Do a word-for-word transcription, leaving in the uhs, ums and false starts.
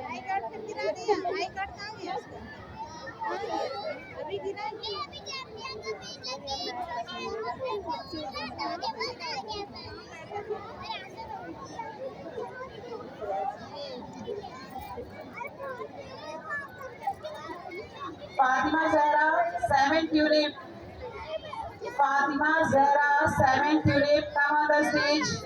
आई कार्ड फिर गिरा दिया, आई कार्ड कहाँ गया उसका? कहाँ गया? अभी गिरा दिया। Fatima Zahra, seven tulip. Fatima Zahra, seven tulip, come on the stage.